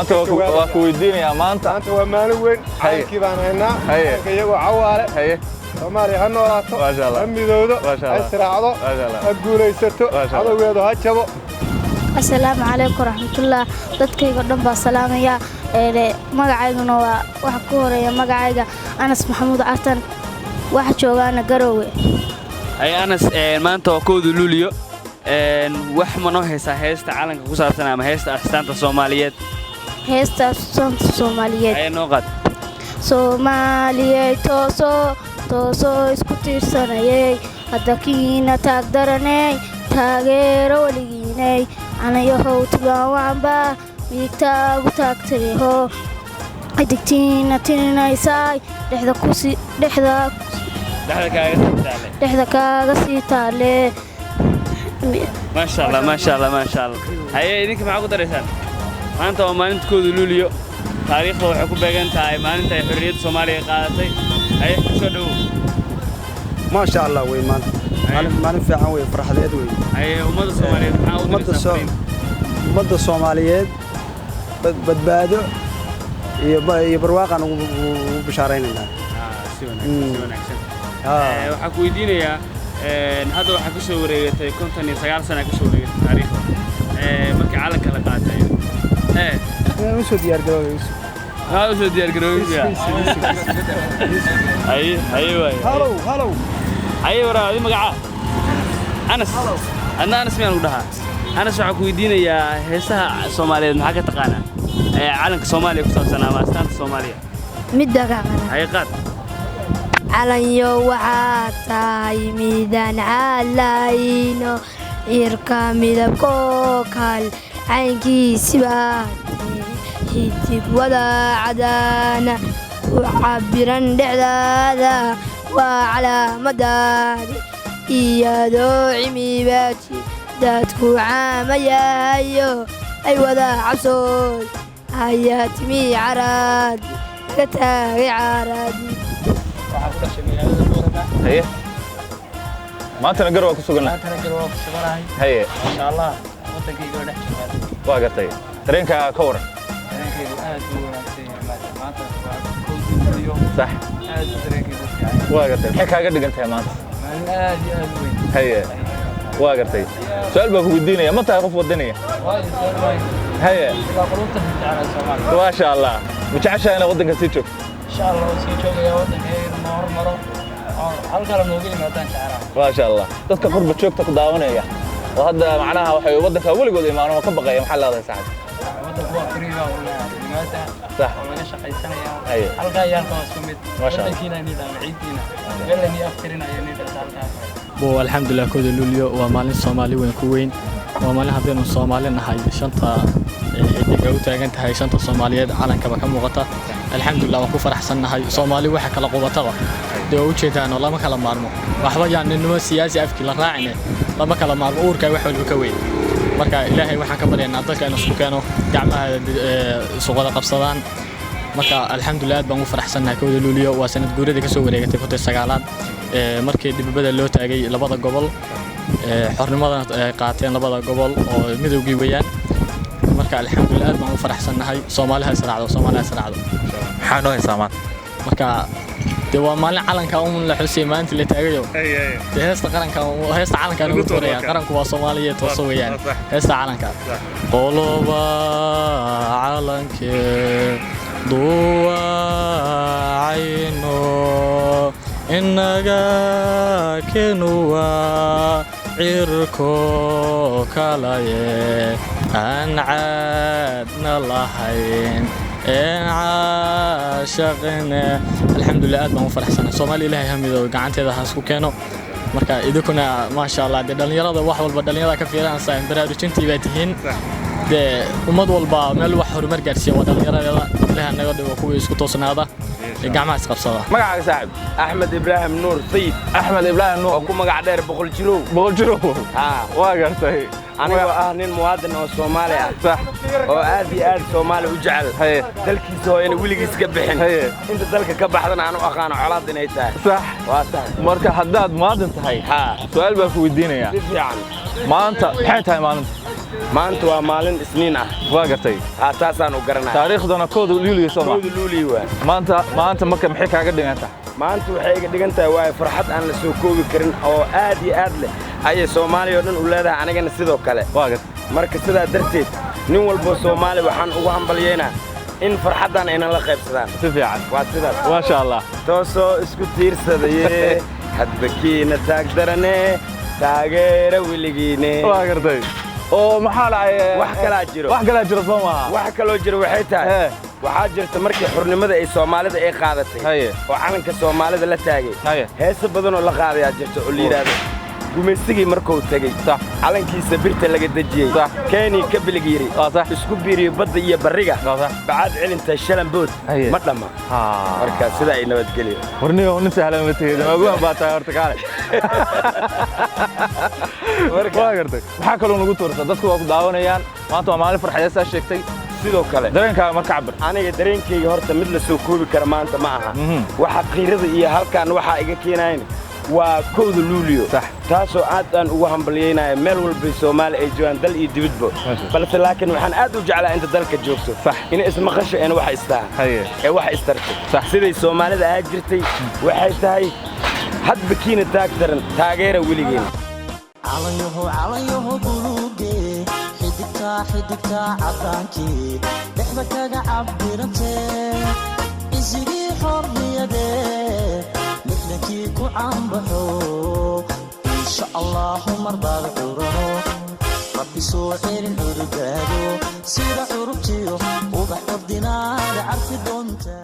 Maanta waa ku weydiinayaa maanta. Maanta waa maalin weyn. Haye. Calankii baan haynaa. Haye. Calanka iyagoo cawaale. Haye. Soomaaliya ha noolaato. Maasha Allah. Ha midowdo. Maasha Ha Allah. israacdo. Maasha Allah. Ha guulaysato. Maasha Allah. Cadowgeedu ha jabo. Asalaamu calaykum waraxmatullah. Dadkayga dhan baa salaamaya. Magacayguna waa, waxa ku horeeya magacayga Anas Maxamuud Cartan, waxa joogaana Garoowe. Haye Anas, maanta waa 1-da Luuliyo. Wax ma noo haysaa heesta calanka ku saabsan ama heesta astaanta Soomaaliyeed? Heesta astaanta Soomaaliyeed. Haye, noo qaad. Soomaaliyey, toosoo toosoo, isku tiirsanayey, hadda kiina taag daraney, taageero weligiinay, canayahow tibaan wacanbaa midigtaagu taagtayaho, xidigtiina tirinaysaay dhexda kusi dhexda. Dhexda kaaga sii taale. Dhexda kaaga sii taale. Maasha Allah, maasha Allah, maasha Allah. Haye, idinka maxaa ku daraysaan? Maanta waa maalinta 1-da Luuliyo, taariikhda waxay ku beegan tahay maalinta ay xorriyadda Soomaaliya qaadatay. Haye, ku soo dhowow. Maasha Allah wey, maanta maalin, maalin fiican wey, farxadeed wey. Haye, ummadda Soomaaliyeed maxaa u ummadda diraysaa soo fariin? Ummadda Soomaaliyeed badbaado iyo barwaaqaan ugu bishaaraynaynaa. Ah, si wanaagsan, si wanaagsan. Ah. Waxaan ku weydiinayaa, hadda waxaa ka soo wareegatay 59 sana ka soo wareegatay taariikhda markii calanka la qaatay. Inaan usoo diyaar garoobo. Maxaa u soo diyaar garoobaya? Haye, haye waay. Halow, halow. Haye waraa, adi magacaa? Anas. Adna Anas miyaan ugu dhahaa? Anas, waxaan ku weydiinayaa, heesaha Soomaaliyeed maxaa ka taqaanaa ee calanka Soomaaliya ku saabsan ama astaanta Soomaaliya? Midda ka qana. Haye, qaad. Calanyo waxaa tahay midaan calayno, cirka midabkoo kal caynkiisiba, xidig wada cadaana u cabiran dhexdaada, waa calaamadaadi, iyadoo cimibaji dadku caamayahayo ay wada cabsood, ayaa timi caraadi laga taagay caraadi. Waxaan ku dhashay magaalada Boorama. Haye, maantana Gar waa ku sugannahay. Maantana Gar waa ku suganahay. Haye. Maasha Allah, waddankayga oo dhex joogaa. Waa gartay. Dareenkaaga ka waran? Dareenkaygu aad buu u wanaagsan yahay. Maanta waa 1-dii Luuliyo. Aad buu dareenkaygu u fiican yahay. Waa gartay. Maxay kaaga dhigan tahay maanta? Maalin aad iyo aad u weyn. Haye, waa gartay. Su-aal baa ku weydiinaya: ma tahay qof wadanaya? Waayo, soo waayo. Haye. Ilaa qulubta jeclaa Soomaaliya. Maasha Allah. Ma jeceshahay inaad waddanka sii joogto? Insha Allah, waan sii joogayaa waddankayga inuu noo hormaro oo halkale nooga yimaadaan jeclaa. Maasha Allah. Dadka qurba joogta ku daawanaya oo hadda macnaha waxay waddanka weligood imaano oo ka baqaya, maxaa leedahay, saaxiib? Waddanku waa free baa u leeyahay, yimaada. Oo laga shaqaysanayaa. Halkaa iyo halkaa waa isku mid. Maasha Allah. Waddankiina inii dhaama ciiddiina meel laynii aftirinayo inii dhalta halkaa. Bo, alxamdulilah, 1-da Luulyo waa maalin Soomaali weyn ku weyn. Waa maalin haddaynu Soomaali nahay shanta xidig ay u taagan tahay shanta Soomaaliyeed, calankaba ka muuqata. Alxamdulilah, waan ku faraxsannahay. Soomaali waxa kala qubataba dee waa ujeedaan oo lama kala maarmo. Waxba yaan ninimo siyaasi afkii la raacine, lama kala maarmo, uurkaa wax walba ka weyn. Marka Ilaahay waxaan ka baryaynaa dadka inuu isku keeno, gacmaha isu wada qabsadaan. Marka alxamdulilah, aad baan ugu faraxsannahay. 1-da Luuliyo waa sanad guuradii kasoo wareegatay 59aad markii dhibibada loo taagay labada gobol, xornimadana ay qaateen labada gobol oo midowgii weeyaan. Marka alxamdulilah, aad baan ugu faraxsannahay. Soomaali ha israacdo, Soomaali ha israacdo. Maxaa noo haysaa maanta? Marka dee waa maalin calanka un la xusay, maalintii la taagayo. Dee heesta qaranka, heesta calanka ugu tuuraya. Qaranku waa Soomaaliya, tooso weeyaan heesta calanka. Qoloba calankee duwacayno, inaga kenuwa cirko kalaye, aan caadna lahayn een caashaqine. Alxamdulilah, aad baan u faraxsanahay. Soomaaliya Ilaahay ha midoobo, gacanteeda ha isku keeno. Marka idinkuna maasha Allah, dee dhallinyarada wax walba dhallinyarada ka fiiranaysaa, baraarujintii baa tihiin. Dee ummad walba meel wax horumar gaarsiiya waa dhallinyaradeeda. Ilaah naga dhigo kuwii isku toosnaada ee gacmaha isqabsada. Magacaaga, saaxib? Axmed Ibraahim Nuur Sayid. Axmed Ibraahim Nuur. Oo ku magac dheer Boqol Jirow. Boqol Jirow. Haa. Waa gartay. Anigoo ah nin muwaadin oo Soomaali ah oo aad iyo aad Soomaali u jecel, dalkiisa hooyana weligiis ka bixin, inta dalka ka baxdana aan u aqaano colaad inay tahay. Waa sax. Marka haddaad muwaadin tahay, su-aal baan ku weydiinayaa. Si fiican. Maanta maxay tahay maalinta? Maanta waa maalin Isniin ah. Waa gartay. Haa, taasaan u garanaya. Taariikhdana 1da Luuliyo, soo ma? 1da Luuliyo waa. Maanta marka maxay kaaga dhigan tahay? Maanta waxay iga dhigan tahay waayo farxad aan la soo koobi karin oo aad iyo aad leh ayay Soomaaliya oo dhan u leedahay, anigana sidoo kale. Waa gartay. Marka sidaa darteed nin walboo Soomaali waxaan ugu hambalyeynaa in farxaddan aynan la qaybsadaan. Si fiican. Waa sidaas. Maasha Allah. Toosoo isku tiirsadaye, hadba kiina taag darane, taageera weligiine. Waa gartay. Oo maxaa dhacay? Wax kalaa jiro. Wax kalaa jiro, soo maaha? Wax kaloo jiro waxay tahay, waxaa jirta markii xurnimada ay Soomaalida ay qaadatay oo calanka Soomaalida la taagay, heese badan oo la qaadayaa jirta oo la yidhaahdo gumaysigii markuu tegey, calankiisa birta laga dejiyey, Kenya ka bilig yidhi, isku biiriyo badda iyo barriga, bacaad celinta shalambood ma dhamma. Marka sidaa ay nabadgelyo. Warniyo, nin sahlan ma tihid, maguwan baa tahay horta, kaale. Waa gartay. Maxaa kaloo nagu tuurta? Dadku waa ku daawanayaan. Maanta waa maalin farxadeed, saa sheegtay. Sidoo kale dareenkaaga marka cabir. Aniga dareenkayga horta mid la soo koobi kara maanta ma aha. Waxa qiirada iyo halkan waxaa iga keenayan waa 1da Luuliyo, taasoo aad aan ugu hambalyeynaya meel walbay Soomaali ay joogaan, dal iyo dibadba. Balse laakiin waxaan aad u jeclaa inta dalka joogto inay ismaqasho een wax istaa ee wax istarto siday Soomaalida ahaa jirtay. Waxay tahay hadba kiina taag daran, taageera weligeen. Calanyaho, calanyaho buluuge, xidigtaa, xidigtaa caddaankii dhexda kaga cabirantee, isigii xorriyadee lixdankii ku caanbaxo. Insha Allahu marbaad curano, Rabbi soo celin cududaado, sida curubtiyo ubax ordinaada carfi doonta.